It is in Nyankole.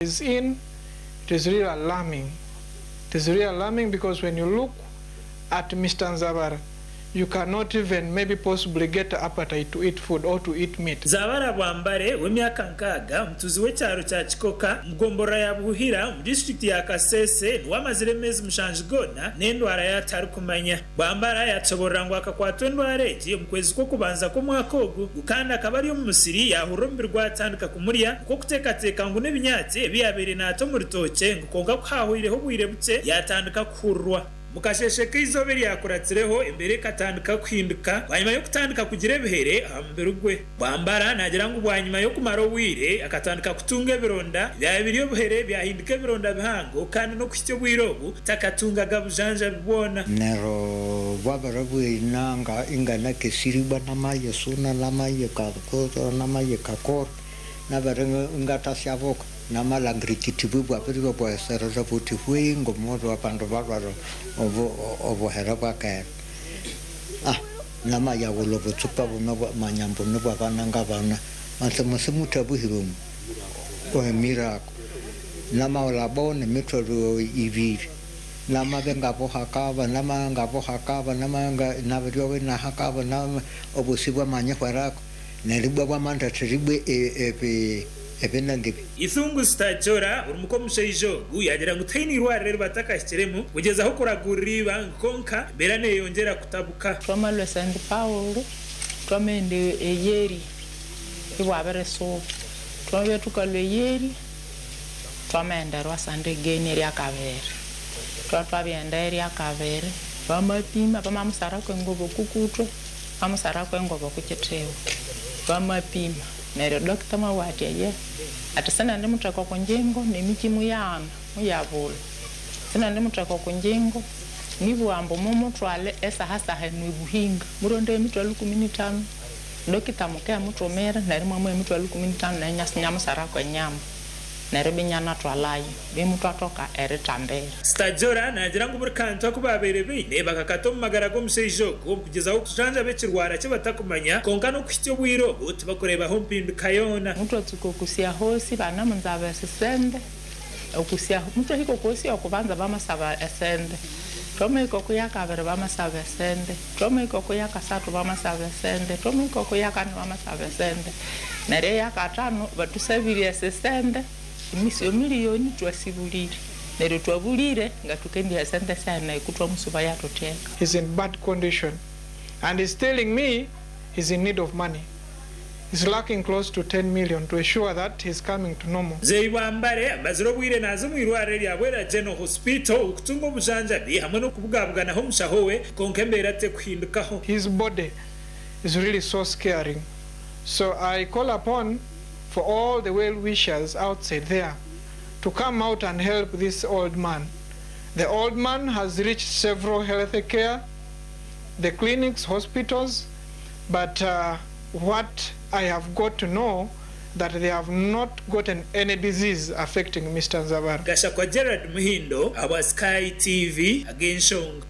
Is in, it is really alarming. It is really alarming because when you look at Mister Nzabara, you cannot even maybe possibly get appetite to eat food or to eat meat. Nzabara Bwambare, ow'emyaka nkaaga, omutuuzi w'ekyaro kya Kikoka omu gomborora ya Buhuhira omu disiturikiti ya Kasese niwe amazire emeezi mushanju goona n'endwara ei atarikumanya. Bwambara yatushoborora ngu akakwatwa endwara egi omu kwezi kw'okubanza kw'omwaka ogu ngu kandi akaba ari omu musiri yaahurira omubiri gwatandika kumurya nikwo kuteekateeka ngu n'ebinyaatsi ebi yaabaire naata omu rutookye ngu kwonka ku haahweireho obwire bukye yaatandika kuhurirwa. Omu kasheeshe k'eizooba eryakuratsireho embeera ekatandika kuhinduka bwanyima y'okutandika kugira ebihere aha mubiri gwe. Bwambara naagira ngu bwanyima y'okumara obwire akatandika kutunga ebironda ebyaba biri obuhere byahinduka ebironda bihango kandi n'okuhitsya obwire obu takatungaga bujanjabi bwona. Neryo bwabere bwinanga ingana kesiribwa namaye suna namaye kakoro namaye kakoro nabere ingatasyabuka namalangira ekitibwa bwabere bwaserera buti hwii ngomundu abandu balwara obuhere bwakera. Namayawula obutsupa buno manya mbu nibwabana ngabana mase musi mutabuhire omu emiracle namawula bona emitwaro ibiri namabe ngabuhakaba nama ngabuhakaba nama nabiryowe nahakaba nama obusi bwamanya hwerako neryo ibwa bwamandathira ibwa ebi ebinange ebi. Ithungu Stajora, ori muka omushaija ogu, yaagira ngu tihaine irwariro eri batakahikiremu kugyezaho kuragurira iba ngu kwonka embeera neyongyera kutabuka. Twamalwa St. Paul, twamenda eyeri ibwabirisuba. Twabya tukalwa eyeri, twamaghenda Rwasanda again eryakabiri. Twabya twabighenda eryakabiri, bamapima, bamamusaraku engobo okukutwe, bamusaraku engobo okukithiwa, bamapima. Neryo dokita mwabugha ati, Eyehe, ati sinendimutheka oku ngyingo, nemikyi muyaghana, muyabulha. Sinendimutheka oku ngyingo, nibugha ambu mumuthwale esaha-saha enu ebuhinga, murondeyo emitwalo ikumi nithanu. Dokita mukemuthumira, neryo imwamuha emitwalo ikumi nithanu, neryo inyamusaraku enyama. Neryo ibwa inyanathwalayo, bimutwathoka erithambira. Stajora naagira ngu buri kantu aku baabaire baine bakakata omu magara g'omushaija ogu omu kugyezaho kujanjaba ekirwara ki batakumanya kwonka n'okuhitsya obwire obu tibakureebaho mpinduka yoona. Mutwatsuka okusya hosi banamunzaba esisente okusya mutwahika okwosi okubanza bamusaba esente twamuhika okuyakabiri bamusaba esente twamuhika okuyakasathu bamusaba esente twamuhika okuyakani bamusaba esente neryo eyakatano batusabire esisente Emisyo miliyoni twasibulire, neryo twabulire nga tukendiha esente sene eku twamusuba yatuteka. He's in bad condition and he's telling me he's in need of money. He's lacking close to 10 million to assure that he's coming to normal. Muzeeyi Bwambare amazire obwire naaza omu irwariro erya Bwera General Hospital okutunga obujanjabi hamwe n'okubugabuganaho omushaho we kwonka embeera tekuhindukaho. His body is really so scaring so I call upon for all the well wishers outside there to come out and help this old man. The old man has reached several health care, the clinics, hospitals, but what I have got to know that they have not gotten any disease affecting Mister Nzabara. Gashakwa Gerald Muhindo ahabwa Sky TV ag'enshonga.